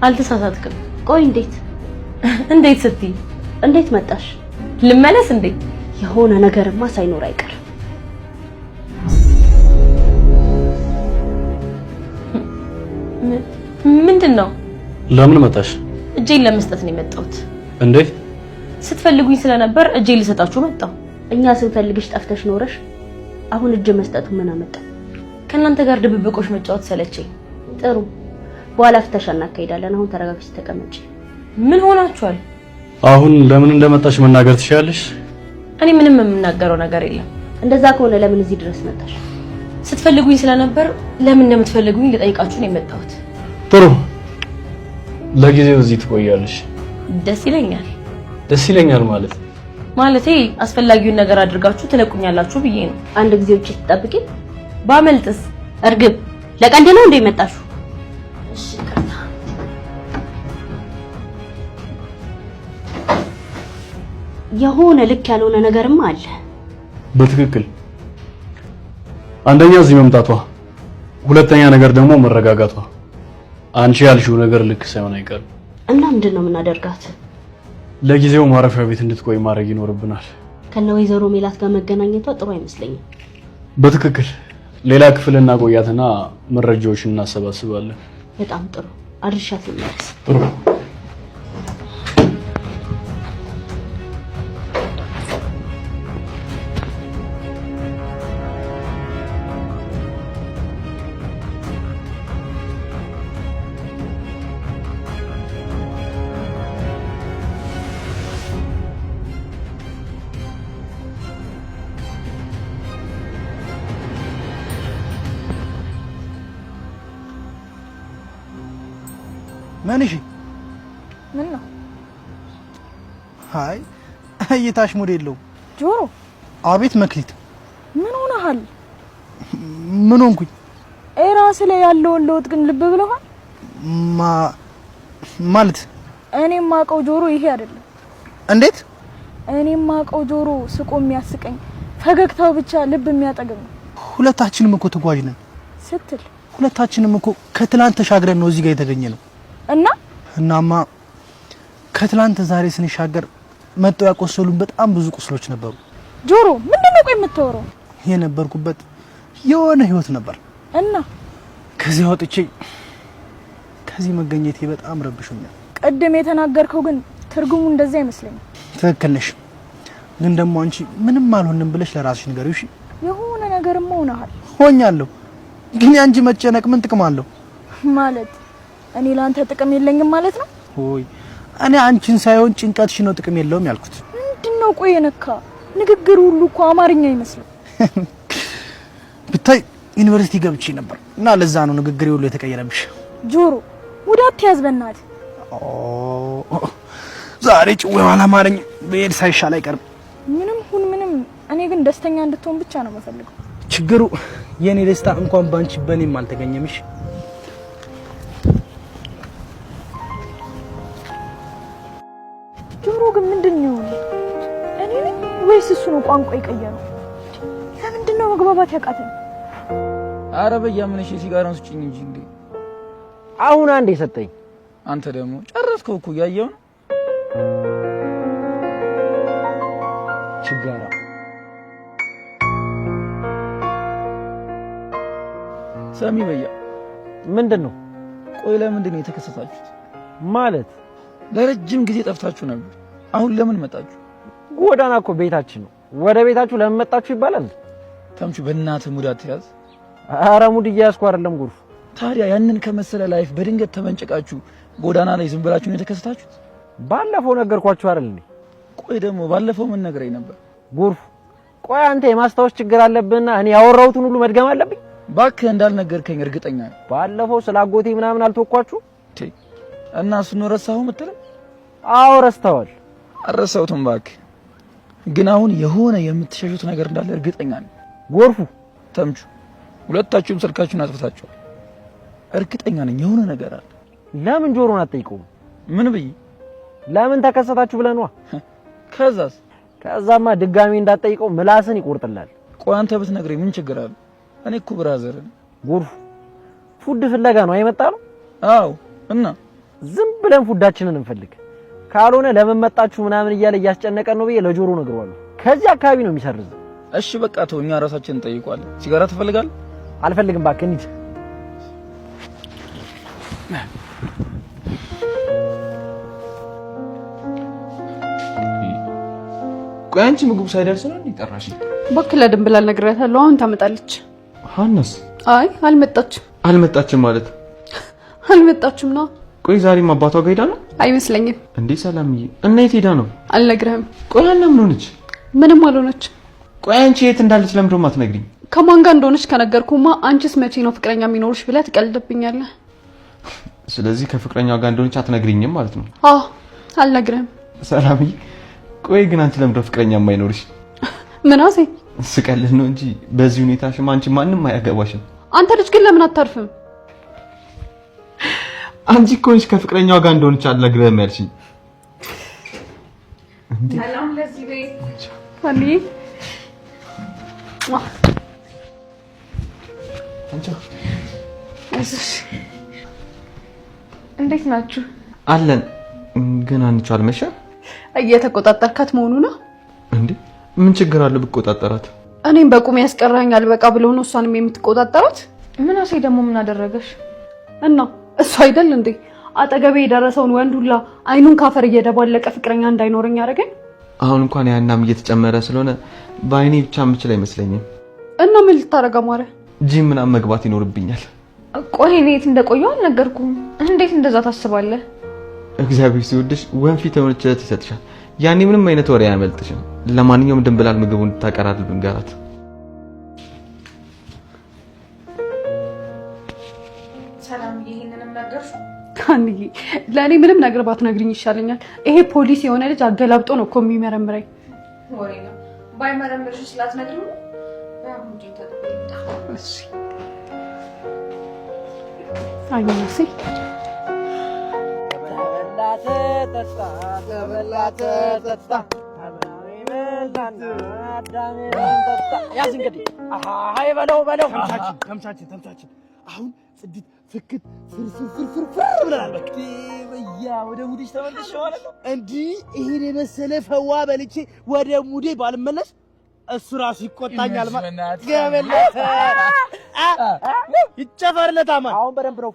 አልተሳሳትክም። ቆይ እንዴት እንዴት ስትይ እንዴት መጣሽ? ልመለስ እንዴ? የሆነ ነገርማ ሳይኖር አይቀርም። ምንድን ነው? ለምን መጣሽ? እጄን ለመስጠት ነው የመጣሁት። እንዴት? ስትፈልጉኝ ስለነበር እጄን ልሰጣችሁ መጣሁ። እኛ ስንፈልግሽ ጠፍተሽ ኖረሽ አሁን እጅ መስጠቱ ምን አመጣ? ከእናንተ ጋር ድብብቆሽ መጫወት ሰለቸኝ። ጥሩ፣ በኋላ ፍተሻ እናካሂዳለን። አሁን ተረጋግተሽ ተቀመጪ። ምን ሆናችኋል? አሁን ለምን እንደመጣሽ መናገር ትችያለሽ? እኔ ምንም የምናገረው ነገር የለም። እንደዛ ከሆነ ለምን እዚህ ድረስ መጣሽ? ስትፈልጉኝ ስለነበር ለምን እንደምትፈልጉኝ ልጠይቃችሁ ነው የመጣሁት። ጥሩ፣ ለጊዜው እዚህ ትቆያለሽ። ደስ ይለኛል። ደስ ይለኛል ማለት ማለቴ አስፈላጊውን ነገር አድርጋችሁ ትለቁኛላችሁ ብዬ ነው። አንድ ጊዜ ውጪ ትጠብቂ። ባመልጥስ? እርግብ ለቀልድ ነው እንዴ የመጣሽው? እሺ ይቅርታ። የሆነ ልክ ያልሆነ ነገርማ አለ። በትክክል አንደኛ እዚህ መምጣቷ፣ ሁለተኛ ነገር ደግሞ መረጋጋቷ። አንቺ ያልሽው ነገር ልክ ሳይሆን አይቀርም። እና ምንድን ነው የምናደርጋት? ለጊዜው ማረፊያ ቤት እንድትቆይ ማድረግ ይኖርብናል። ከነ ወይዘሮ ሜላት ጋር መገናኘቷ ጥሩ አይመስለኝም። በትክክል ሌላ ክፍል እናቆያትና መረጃዎችን እናሰባስባለን። በጣም ጥሩ። አድርሻት ልመለስ። ጥሩ። ምን? እሺ ምን ነው? አይ እይታሽ mood የለውም። ጆሮ። አቤት መክሊት። ምን ሆነሃል? ምን ሆንኩኝ? እራስ ላይ ያለውን ለውጥ ግን ልብ ብለሃል? ማለት እኔ የማውቀው ጆሮ ይሄ አይደለም። እንዴት? እኔ የማውቀው ጆሮ ስቆ የሚያስቀኝ ፈገግታው ብቻ ልብ የሚያጠግብ ነው። ሁለታችንም እኮ ተጓዥ ነን ስትል ሁለታችንም እኮ ከትላንት ተሻግረን ነው እዚህ ጋር የተገኘ ነው። እና እናማ ከትላንት ዛሬ ስንሻገር መጥተው ያቆሰሉን በጣም ብዙ ቁስሎች ነበሩ። ጆሮ ምንድን ነው ቆይ የምታወራው? የነበርኩበት የሆነ ህይወት ነበር እና ከዚያ ወጥቼ ከዚህ መገኘቴ በጣም ረብሾኛል። ቅድም የተናገርከው ግን ትርጉሙ እንደዚህ አይመስለኝም። ትክክል ነሽ፣ ግን ደግሞ አንቺ ምንም አልሆንም ብለሽ ለራስሽ ንገሪው። እሺ? የሆነ ነገርማ ሆነሃል። ሆኛለሁ፣ ግን የአንቺ መጨነቅ ምን ጥቅም አለው? ማለት እኔ ለአንተ ጥቅም የለኝም ማለት ነው? ሆይ እኔ አንቺን ሳይሆን ጭንቀትሽ ነው ጥቅም የለውም ያልኩት። ምንድነው ቆይ የነካ ንግግር ሁሉ እኮ አማርኛ አይመስልም። ብታይ ዩኒቨርሲቲ ገብቼ ነበር እና ለዛ ነው ንግግሬ ሁሉ የተቀየረብሽ። ጆሮ mood አትያዝ በእናትህ። ዛሬ ጭዌው አላማረኝም። ብሄድ ሳይሻል አይቀርም። ምንም ሁን ምንም፣ እኔ ግን ደስተኛ እንድትሆን ብቻ ነው የምፈልገው። ችግሩ የኔ ደስታ እንኳን ባንቺ በኔም አልተገኘምሽ። ጆሮ ግን ምንድን ነው የሆነው? እኔ ነኝ ወይስ እሱ ነው ቋንቋ የቀየረው? ለምንድን ነው መግባባት ያቃተን? አረ በያምንሽ ሲጋራውን ስጭኝ እንጂ እንዴ! አሁን አንድ የሰጠኝ አንተ ደግሞ ጨረስከው እኮ እያየሁ ነው። ችጋራ ሰሚ በያ ምንድን ነው? ቆይ ለምንድን ነው የተከሰታችሁት? ማለት ለረጅም ጊዜ ጠፍታችሁ ነበር። አሁን ለምን መጣችሁ? ጎዳና እኮ ቤታችን ነው። ወደ ቤታችሁ ለምን መጣችሁ ይባላል? ተምቹ በእናትህ mood አትያዝ። ኧረ mood እያያዝኩ አይደለም ጎርፉ። ታዲያ ያንን ከመሰለ life በድንገት ተመንጨቃችሁ ጎዳና ላይ ዝም ብላችሁ ነው የተከሰታችሁት? ባለፈው ነገርኳችሁ አይደል እንዴ? ቆይ ደግሞ ባለፈው ምን ነግረኝ ነበር? ጎርፉ ቆይ አንተ የማስታወስ ችግር አለብህና እኔ ያወራሁትን ሁሉ መድገም አለብኝ? እባክህ እንዳልነገርከኝ እርግጠኛ ነኝ። ባለፈው ስለ አጎቴ ምናምን አልተወኳችሁ እና እሱን ነው ረሳኸው የምትለኝ? አዎ ረስተዋል። አልረሳሁትም እባክህ። ግን አሁን የሆነ የምትሸሹት ነገር እንዳለ እርግጠኛ ነኝ። ጎርፉ ተምቹ፣ ሁለታችሁም ስልካችሁን አጥፍታችኋል። እርግጠኛ ነኝ የሆነ ነገር አለ። ለምን ጆሮን አትጠይቀውም? ምን ብዬ? ለምን ተከሰታችሁ ብለህ ነዋ። ከዛስ? ከዛማ ድጋሚ እንዳትጠይቀው ምላስን ይቆርጥላል። ቆይ አንተ ብትነግረኝ ምን ችግር አለ? እኔ እኮ brother ነኝ። ጎርፉ food ፍለጋ ነው አይመጣ ነው? አዎ። እና ዝም ብለን ፉዳችንን እንፈልግ። ካልሆነ ለምን መጣችሁ ምናምን እያለ እያስጨነቀን ነው ብዬ ለጆሮ ነግረዋለሁ። ከዚህ አካባቢ ነው የሚሰርዝ። እሺ በቃ ተው፣ እኛ ራሳችንን እንጠይቀዋለን። ሲጋራ ትፈልጋለህ? አልፈልግም እባክህ እንሂድ። ቆይ አንቺ ምግቡ ሳይደርስ ነው እንዴ ጠራሽ? እባክህ ለድንብላል ነግሬያታለሁ። አሁን ታመጣለች። ሀናስ? አይ አልመጣችም። አልመጣችም ማለት? አልመጣችም ነው። ቆይ ዛሬም አባቷ ጋር ሄዳ ነው? አይመስለኝም። እንዴ ሰላምዬ፣ እና የት ሄዳ ነው? አልነግርህም። ቆይ ሀና ምን ሆነች? ምንም አልሆነች። ቆይ አንቺ የት እንዳለች ለምንድን ነው የማትነግሪኝ? ከማን ጋር እንደሆነች ከነገርኩማ አንቺስ መቼ ነው ፍቅረኛ የሚኖርሽ ብለህ ትቀልድብኛለህ። ስለዚህ ከፍቅረኛዋ ጋር እንደሆነች አትነግሪኝም ማለት ነው? አዎ አልነግርህም። ሰላምዬ፣ ቆይ ግን አንቺ ለምንድን ነው ፍቅረኛ የማይኖርሽ? ምናሴ ስቀልድ ነው እንጂ በዚህ ሁኔታሽማ አንቺ ማንም አያገባሽም። አንተ ልጅ ግን ለምን አታርፍም? አንቺ እኮ ነሽ ከፍቅረኛዋ ጋር እንደሆነች አልነግርህም ያልሽኝ። ሰላም ለዚህ ቤት። ሀኒዬ አይዞሽ። እንዴት ናችሁ? አለን ግን አንቺ አልመሸም? እየተቆጣጠርካት መሆኑ ነው እንዴ? ምን ችግር አለው ብቆጣጠራት? እኔም በቁም ያስቀራኛል በቃ ብሎ ነው እሷንም የምትቆጣጠራት። ምናሴ ደግሞ ምን አደረገሽ? እና እሱ አይደል እንዴ አጠገቤ የደረሰውን ወንድ ሁላ አይኑን ካፈር እየደባለቀ ፍቅረኛ እንዳይኖረኝ ያደረገኝ። አሁን እንኳን ያናም እየተጨመረ ስለሆነ በአይኔ ብቻ የምችል አይመስለኝም። እና ምን ልታረጋ ማረ? ጂም ምናምን መግባት ይኖርብኛል። ቆይ እኔ የት እንደቆየሁ አልነገርኩም። እንዴት እንደዛ ታስባለህ? እግዚአብሔር ሲወድሽ ወንፊት የሆነች እህት ይሰጥሻል። ያኔ ምንም አይነት ወሬ አያመልጥሽም። ለማንኛውም ድንብላል ምግቡን እንድታቀራርብ ንገራት። ሰላም፣ ይሄንንም ነገርሽው? ሀኒዬ ለእኔ ምንም ነገር ባትነግሪኝ ይሻለኛል። ይሄ ፖሊስ የሆነ ልጅ አገላብጦ ነው እኮ የሚመረምረኝ። ወሬ ነው። ባይመረምርሽ ስላትነግሪው ነው። እሺ አይ ምናሴ ያዝ እንግዲህ አይ በለው በለው። ተምቻችን ተምቻችን አሁን ጽድት ፍክት ፍርፍርፍርፍር ብለናል። በቃ በያ ወደ mood ሽ ተመልሼ ማለት ነው። እንዲህ ይሄን የመሰለ ፈዋ በልቼ ወደ mood ኤ ባልመለስ እሱ ራሱ ይቆጣኛል። ማለት ገበለተ ይጨፈርለታማ። አሁን በደንብ ነው።